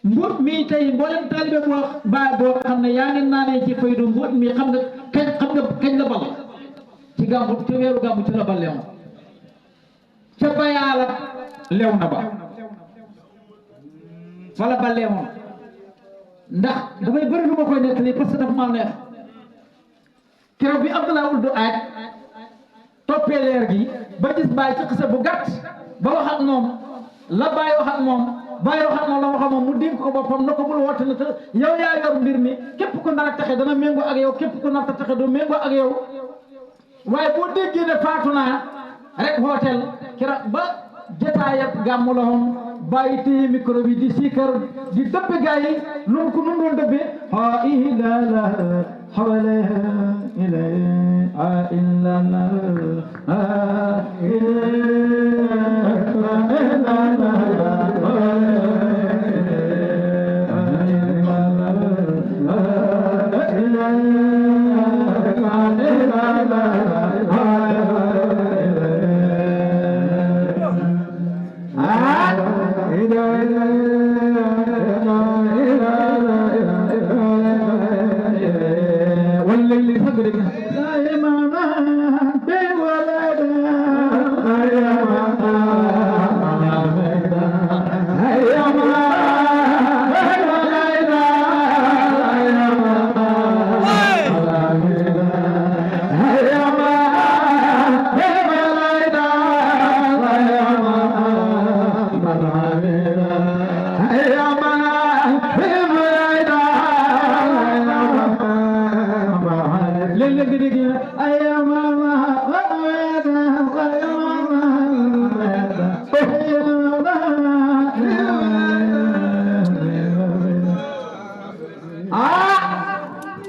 mbóot mi tey mboolem taalibe boo boo xam ne yaa ngi naanee ci faydu mbóot mi xam nga kañ la bal ci gàmmu ci weeru gàmmu ci la bal lew ca bayaala lew na ba fa la bal lewoon ndax dafay bëri lu ma koy nettali parce que dafa maa neex keroog bi Abdoulaye Ould Aaj toppee leer gi ba gis bàyyi ci xisa bu gàtt ba wax ak moom la bàyyi wax ak moom bàyyi wax ak moom la wax ak moom mu dénk ko boppam na ko bul woote ne te yow yaa yor mbir mi képp ku nar a taxe dana méngoo ak yow képp ku nar a taxe doo méngoo ak yow waaye boo déggee ne faatu naa rek hooteel keroog ba jotaayab gàmmu la woon bàyyi téye micro bi di siikar di dëbbe gaa yi noonu ko nun doon dëbbee ha ilala hawala ila illala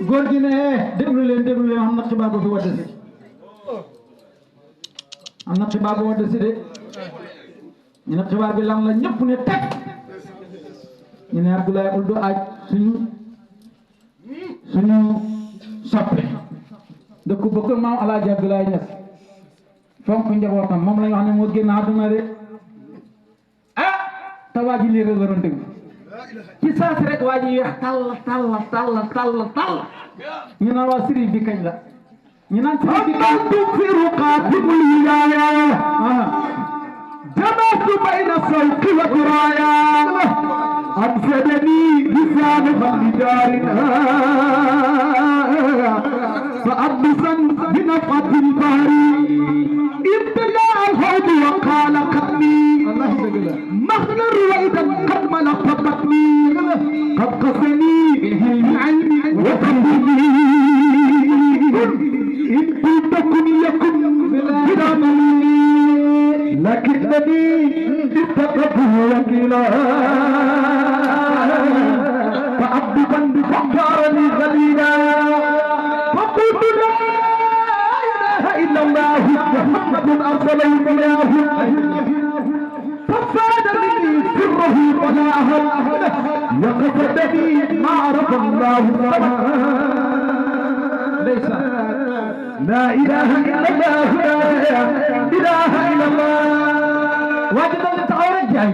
góor gi ne déglu leen am na xibaar bu fi wadde si am na xibaar bu wadde si de ñu ne xibaar bi lan la ñëpp ne teg ñu ne Abdoulaye Ould Aaj suñu soppe dëkk bëgg maam Alaaji Abdoulaye Niass fonk njabootam moom la ñu wax ne moo génn àdduna de ah te waa ji lii rek la doon déglu ci saa si rek waa ji weex tall ñu naan waa sëriñ bi kañ la ñu naan sëriñ bi kañ fi ruqaatibul wilaaya jamaatu bayna sawqi wa diraaya أنفدني لسان فلدارنا فأبصا بنفقة البحر ابتلع الحوض وقال قدمي مخنا رويدا قد ملقت بطني قد قصني بالعلم وتنبني إن كنتكم يكن بلا ملي لكنني اتقته وكلا فأبدا بفكرني خليلا فقلت لا إله إلا الله محمد أرسله إله ففاد مني سره طلاها وقصدني ما عرف الله ليس لا إله إلا الله لا إله إلا الله واجب أن تتعورج جاي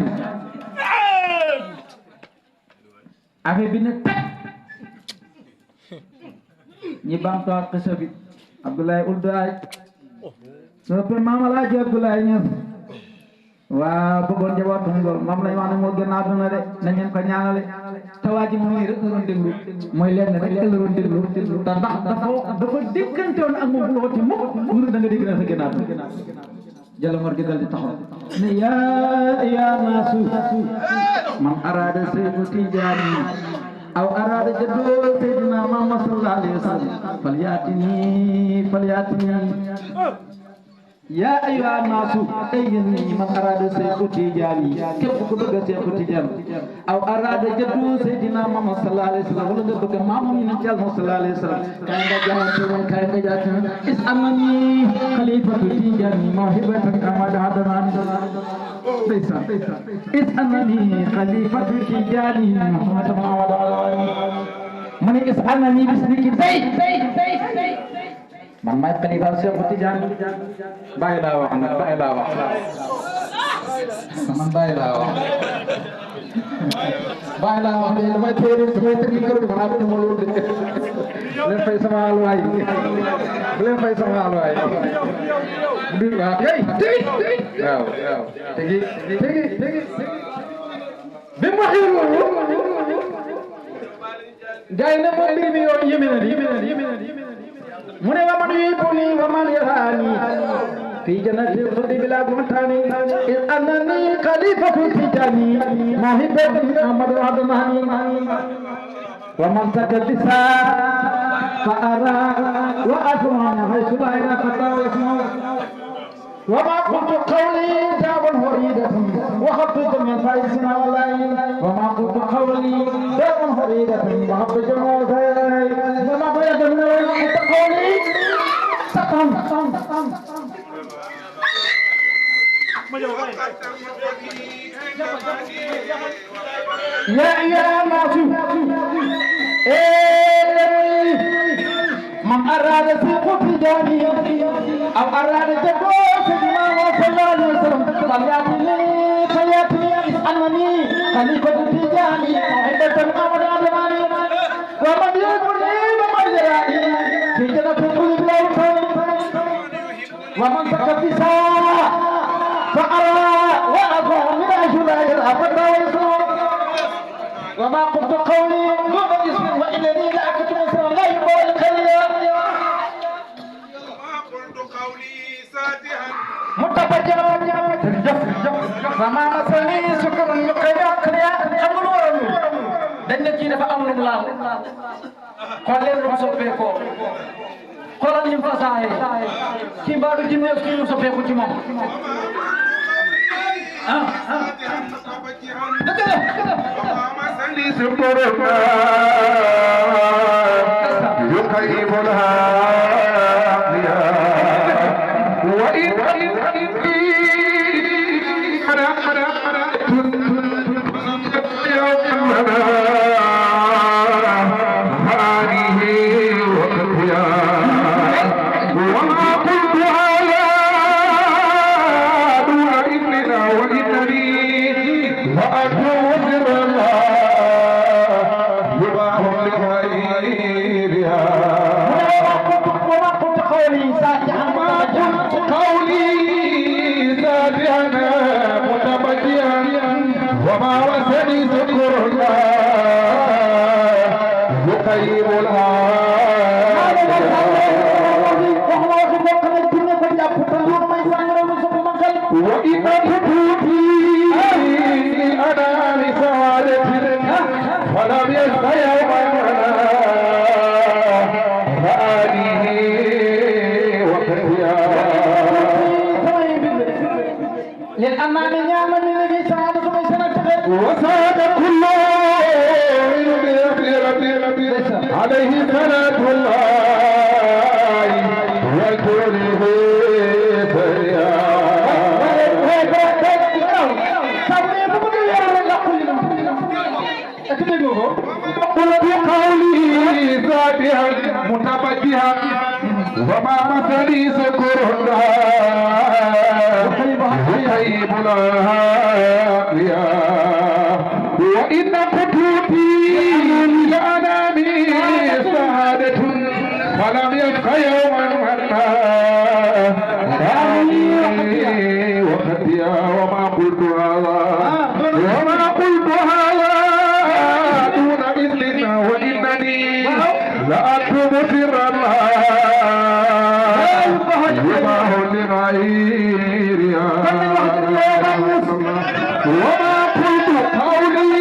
affaire bi ne teg ñi bamtuwaat xisa bi Abdoulaye Ould Aaj soppe maam Alaaji Abdoulaye Niass waa bëggoon njabootam lool moom lañ wax ne moo gën a àdduna de nañ leen ko ñaanale te waa ji moom nii rek la doon déglu mooy lenn rek la doon déglu te ndax dafa déggante woon ak moom bu loxoti mukk wur da nga dégg na sa gën a àdduna Jalamor gi dal di taxaw ne yaa naasu man araada Seexu Tijaani aw araada jaddu Seydina Muhammad sallallahu alayhi wa sallam falyatini yaa ayyuhan naasu ay yéen nit ñi man araada Seexu Tijaani képp ku bëgg Seexu Tijaan aw araada jaddu Seydina Muhammad sallallahu alayhi wa sallam wala nga bëgg maamam yi nañ ci Yàlla sallallahu alayhi wa sallam kaay nga jaxante woon kaay nga jaxante is amani xalifatu Tijaani mawhibatan kama hadamani ndeysaan is amani xalifatu Tijaani Muhammad mu ne is amani bis ni ki tey man maay xalifa Seexu Tijaan bàyyi laa wax nag bàyyi laa wax man bàyyi laa wax bàyyi laa wax de damay téere damay tëgg kër gi xanaa ko ma loolu de bu leen fay sama alwaay bu leen fay sama alwaay waaw kay tegi waaw waaw tegi bi mu waxee loolu gars yi ne moom mbir mi yoon yéeme na di mu ne wa man yuhibbuni wa man yarani في جنة الخلد بلا بهتان إذ أنني خليفة تجاني موهبة أحمد عدناني ومن سجد بساء فأرى وأسمع حيث لا إله فتاه يسمع وما قلت قولي جابا هريدة وخبت جميع فائزنا والله وما قلت قولي جابا هريدة وخبت جميع فائزنا وما قلت قولي سقم يا ناس من أراد سوق تجاري أو أراد جبوس ما وصل عليه وسلم فليأتني أنني خليفة تجاري وحدة أمر أمراني ومن يقولني ومن يراني في جنة الخلد لا ومن سكت بساء فأرى وأضع من أجلائي الأبد ويسر وما قلت قولي دون جسم وإنني لأكتم سرا لا يبغى الخليا وما قلت قولي ساتها متفجرا فما مسني سكر يقيا قليا خمر ورم dañ ne kii dafa am lu mu laal xool leen lu mu soppeekoo xoolal ni mu fa saaxee kii mbaa du jinne kii lu soppeeku ci moom عليه صلاة الله وكله قل بقولي ذاتها متبجها وما مثلي ذكر الله يخيب الأنبياء وإن فتوتي لأنامي سعادة فلم يبق يوما منا رأني وقتيا وما قلت هذا دون إذن وإنني لأكتب سر الله يباه لغيرها وما قلت قولي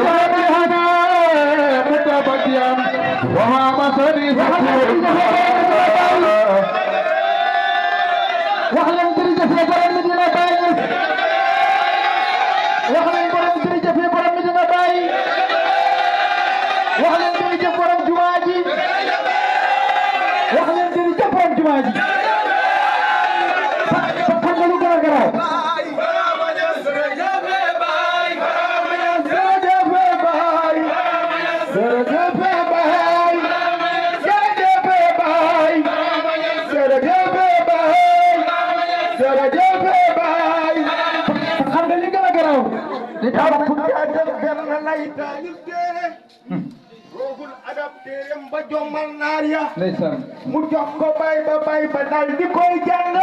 وبهنا متبديا وما مثلي ذكر وحلم درجة في برم مدينة باي وحلم برم درجة في برم مدينة باي وحلم درجة برم جواجي وحلم درجة برم جواجي فكملوا كراكرا li tax bàyyi taalif téere roogul adab téereem ba jommal naar ya ndeysaan mu jox ko bay ba dal di koy jàng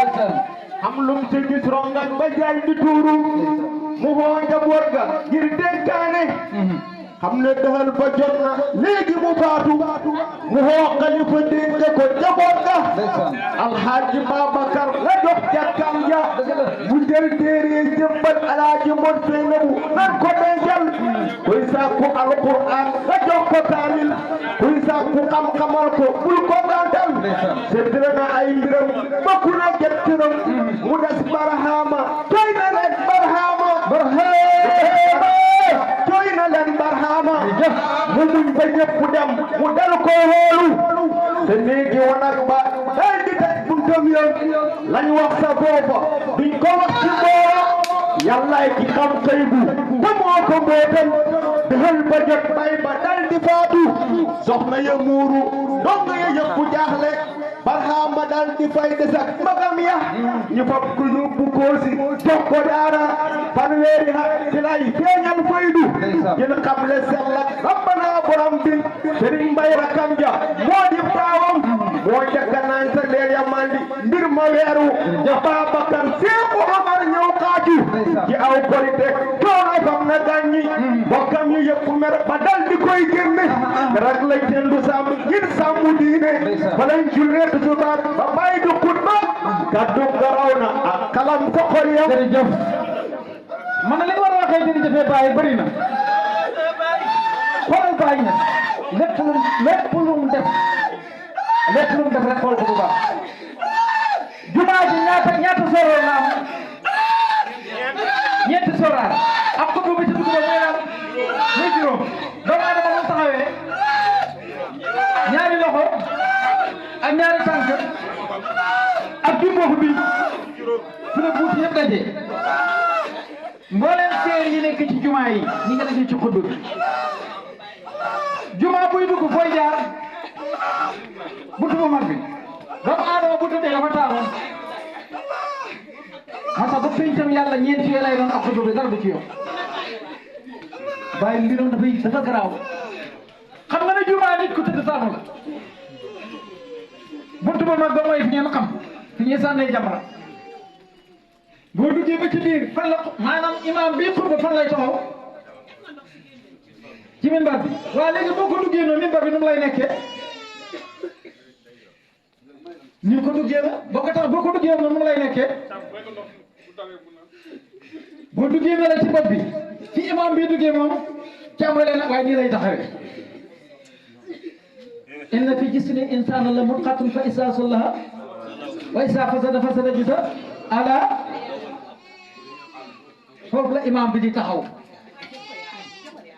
am lum ci gis rongan ba jal di tuuru mu woo njaboot ga ngir dénkaane xam ne dëxal ba jot na léegi mu faatu mu woo xalifa dénk ko njaboot ga alxaaji Babacar la jox jàkkam ja mu jël téere jëmbat alaaji Mor Seynabu nan ko dencal kuy sàkku alquran la jox ko kaamil kuy sàkku xam-xamal ko bul ko gàntal seddale na ay mbiram bokku na jët tiram mu des barahama toy na leen barahama toy na leen barahama mu muñ ba ñëpp dem mu dal ko xoolu te néegi wanag ba day di teg buntam yoon lañ wax sa booba duñ ko wax ci mbooloo yàllaay ki xam kay bu te moo ko mbootam dëxal ba jot bay ba dal di faatu soxna ya muuru dong ya yëpp jaaxle barxaama dal di fay des ak magam ya ñu fab ko yóbbu koosi jox ko daara fanweeri at ci lay feeñal faydu ngeen xam le sell ak rabbana borom bi Sëriñ Mbay rakam ja moo di taawam moo njëkk naan sa leer ya mandi mbir ma weeru Babacar Seexu Omar ñëw xaaju ci aw korite coono fam na gàññi bokkam yi yëpp mer ba dal di koy génne rek lañ tendu sàmm ngir sàmm diine fa lañ jullee tusubaar ba bay du xutba kaddu garaw na ak kalam sa xol ya jërëjëf man li war a waxee jërëjëfee Baye bëri na xoolal Baye na lépp lu mu def rek xool ko bu baax jumaa ji ñaata soroor la am ñeenti soraar ak ko bi ci dugg ba mooy am muy juróom doomu aadama mu taxawee ñaari loxo ak ñaari tànk ak jumboofu bi su la buuti yëpp daje mbooleem seer yi nekk ci jumaa yi ñi nga nekk ci xutba bi jumaa buy dugg fooy jaar buntu bu mag bi doomu aadama bu tëddee dafa taaroon moo tax ba pencam yàlla ñeenti yooyu lay doon ak xutba bi dara du ci yow bàyyi mbiram dafa garaaw xam nga ne jumaa nit ku tëdd saanu la buntu bu mag ba mooy fi ngeen xam fi ñuy sànnee jamra boo duggee ba ci biir fan la maanaam imam bii xutba fan lay taxaw ci minbar bi waaye léegi boo ko duggee noonu minbar bi nu mu lay nekkee ni ko duggee la boo ko duggee noonu mu lay nekkee boo duggee na la ci bopp bi fi imam bi duggee moom càmmale na waaye nii lay taxawee inna fi jismi insana la mudqatun fa isa sallaha wa isa fasada jisa ala foofu la imam bi di taxaw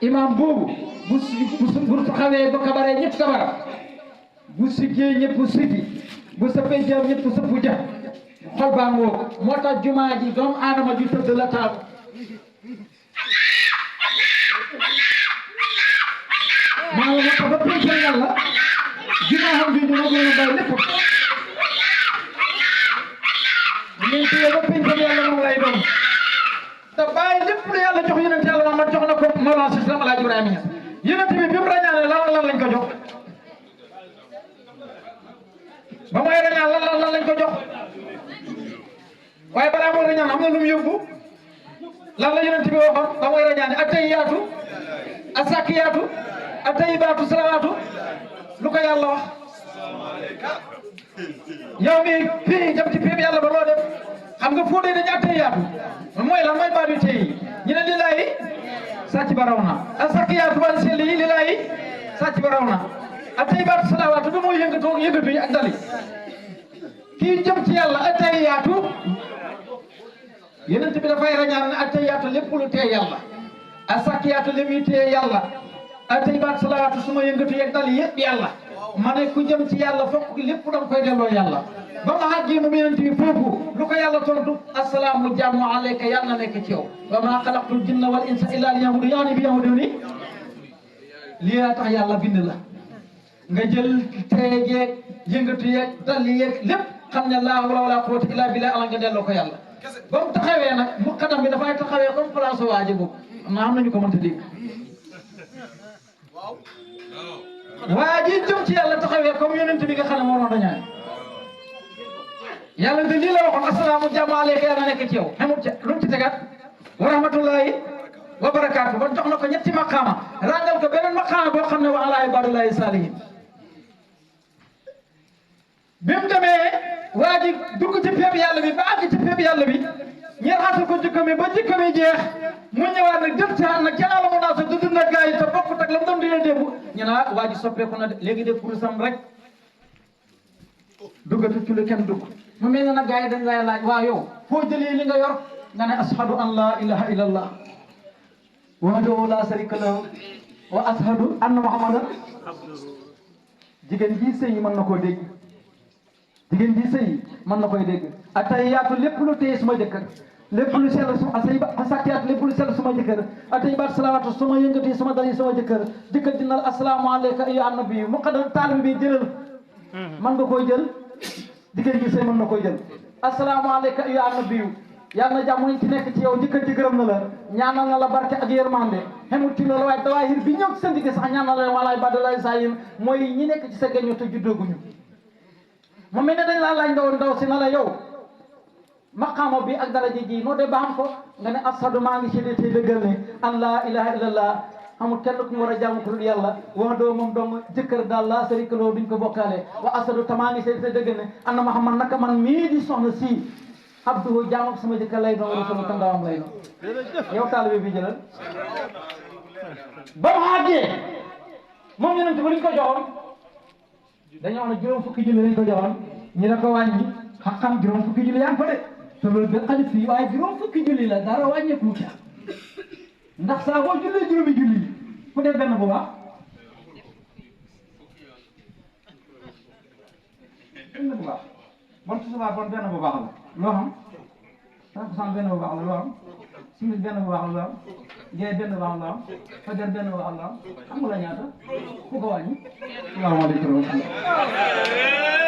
imam boobu bu taxawee ba kabaree ñëpp kabara bu siggee ñëpp siggi bu sëppee jëm ñëpp sëppu jëm xol baa ngoo moo tax jumaa ji doomu aadama ju tëdd la taamu maa ngi moo tax ba pencam yàlla jumaa xam bi ñu ma gën a bay lépp ngeen téye ba pencam yàlla moom lay doon te bàyyi lépp lu yàlla jox yonent yàlla Muhammad jox na ko Mawlana Cheikh Islam Alaaji Ibrahima Niass yonent bi bi mu rañaane lan lañ ko jox ba mooy rañaan lan lañ ko jox waaye balaa mooy rañaan am na lu mu yóbbu lan la yonent bi waxoon ba mooy rañaane attahiyaatu assakiyaatu attayibaatu salawaatu lu ko yàlla wax yow mi fii jëm ci fii yàlla ba loo def xam nga foo dee dañu attahiyaatu mooy lan mooy baatu tey ñu ne lillaahi sàcc ba raw na assakiyaatu ba sell yi lillaahi sàcc ba raw na attayibaatu salawaatu du mooy yëngatu yi ak dali kii jëm ci yàlla attahiyaatu yonent bi dafay rañaan ne attahiyaatu lépp lu tee yàlla assakiyaatu li muy tee yàlla attayibaatu salawaatu su ma yëngatu yeeg dali yëpp yàlla ma ne ku jëm ci yàlla fokk lépp danga koy delloo yàlla ba ma àggee moom yonent bi foofu lu ko yàlla tontu assalaamu jàmm alayka yàlla na nekk ci yow wa maa xalaqtul jinna wal insa illa liya'budun yaani bi ya'buduni lii yaa tax yàlla bind la nga jël tee yeeg yëngatu yeeg dali yeeg lépp xam ne laa hawla wala quwwata illa billah ala nga delloo ko yàlla ba mu taxawee nag muqaddam bi dafay taxawee comme place waaje boobu am nañu ko mënta dégg waa ji jëm ci yàlla taxawee comme yonent bi nga xam ne moo doon dañaan yàlla de lii la waxoon asalaamu jàmm aleyka yàlla nekk ci yow xamul ca lu mu ci tegaat wa rahmatullahi wa barakaatu ba jox na ko ñetti maqaama rangal ko beneen maqaama boo xam ne wa ala ibadullahi salihin bi mu demee waa ji dugg ci péeb yàlla bi ba àgg ci péeb yàlla bi ñu raxas ko jikko mi ba jikko mi jeex mu ñëwaat nag jëm caan nag ca àll mu naa sa dund na gaa yi te bokkut ak la mu doon dina démb ñu ne waa ji soppeeku na de léegi de kurusam rek duggatu ci lu kenn dugg mu mel ne nag gaa yi dañ lay laaj waa yow foo jëlee li nga yor nga ne ashhadu an la ilaha illallah wahdahu la sharika lahu wa ashhadu anna muhammadan jigéen ji sëy mën na koo dégg jigéen ji sëy mën na koy dégg atahiyaatu lépp lu téye suma jëkkër lépp lu sell suma asakiyat lépp lu sell suma jëkkër atahiyaat salawaatu suma yëngati suma dali suma jëkkër jëkkër dinal assalaamu alayka ayyuhan nabiyyu muqaddam taalib bi jëlal mën nga koy jël jigéen ji sëy mën na koy jël assalaamu alayka ayyuhan nabiyyu yàlla na jàmm ci nekk ci yow jëkkër ji gërëm na la ñaanal na la barke ak yërmande xemul ci loolu waaye dawaahir bi ñëw ci sa ndigg sax ñaanal la walaay badalaay saa yin mooy ñi nekk ci sa géño te juddooguñu mu mel ne dañ laa laaj ndaw si na la yow maqaama bi ak daraja ji noo de ba xam ko nga ne ashadu maa ngi seede tey dëggal ne an laa ilaha illallah amul kenn ku ñu war a jaamu ku dul yàlla wax doo moom dong jëkkër daal laa sharika lahu duñ ko bokkaale wa ashadu ta maa ngi seede tey dëggal ne anna Muhammad naka man mii di soxna si abduhu jaamu sama jëkkër lay doon rasulu tandawam lay doon yow taalibe bi jëlal ba mu àggee moom yonent ba luñ ko joxoon dañoo wax ne juróom fukki julli lañ ko joxoon ñu ne ko wàññi xam juróom fukki julli yaa ngi fa de te loolu bi xalit fii waaye juróom fukki julli la dara wàññeeku ca ndax saa boo jullee juróomi julli yi ku def benn bu baax benn bu baax bon subaa bon benn bu baax la loo xam 100% benn bu baax la loo xam simil benn bu baax la loo xam gée benn bu baax la loo xam fajar benn bu baax la loo xam nga la ñaata ku ko wàññi salaamaaleykum wa rahmatulah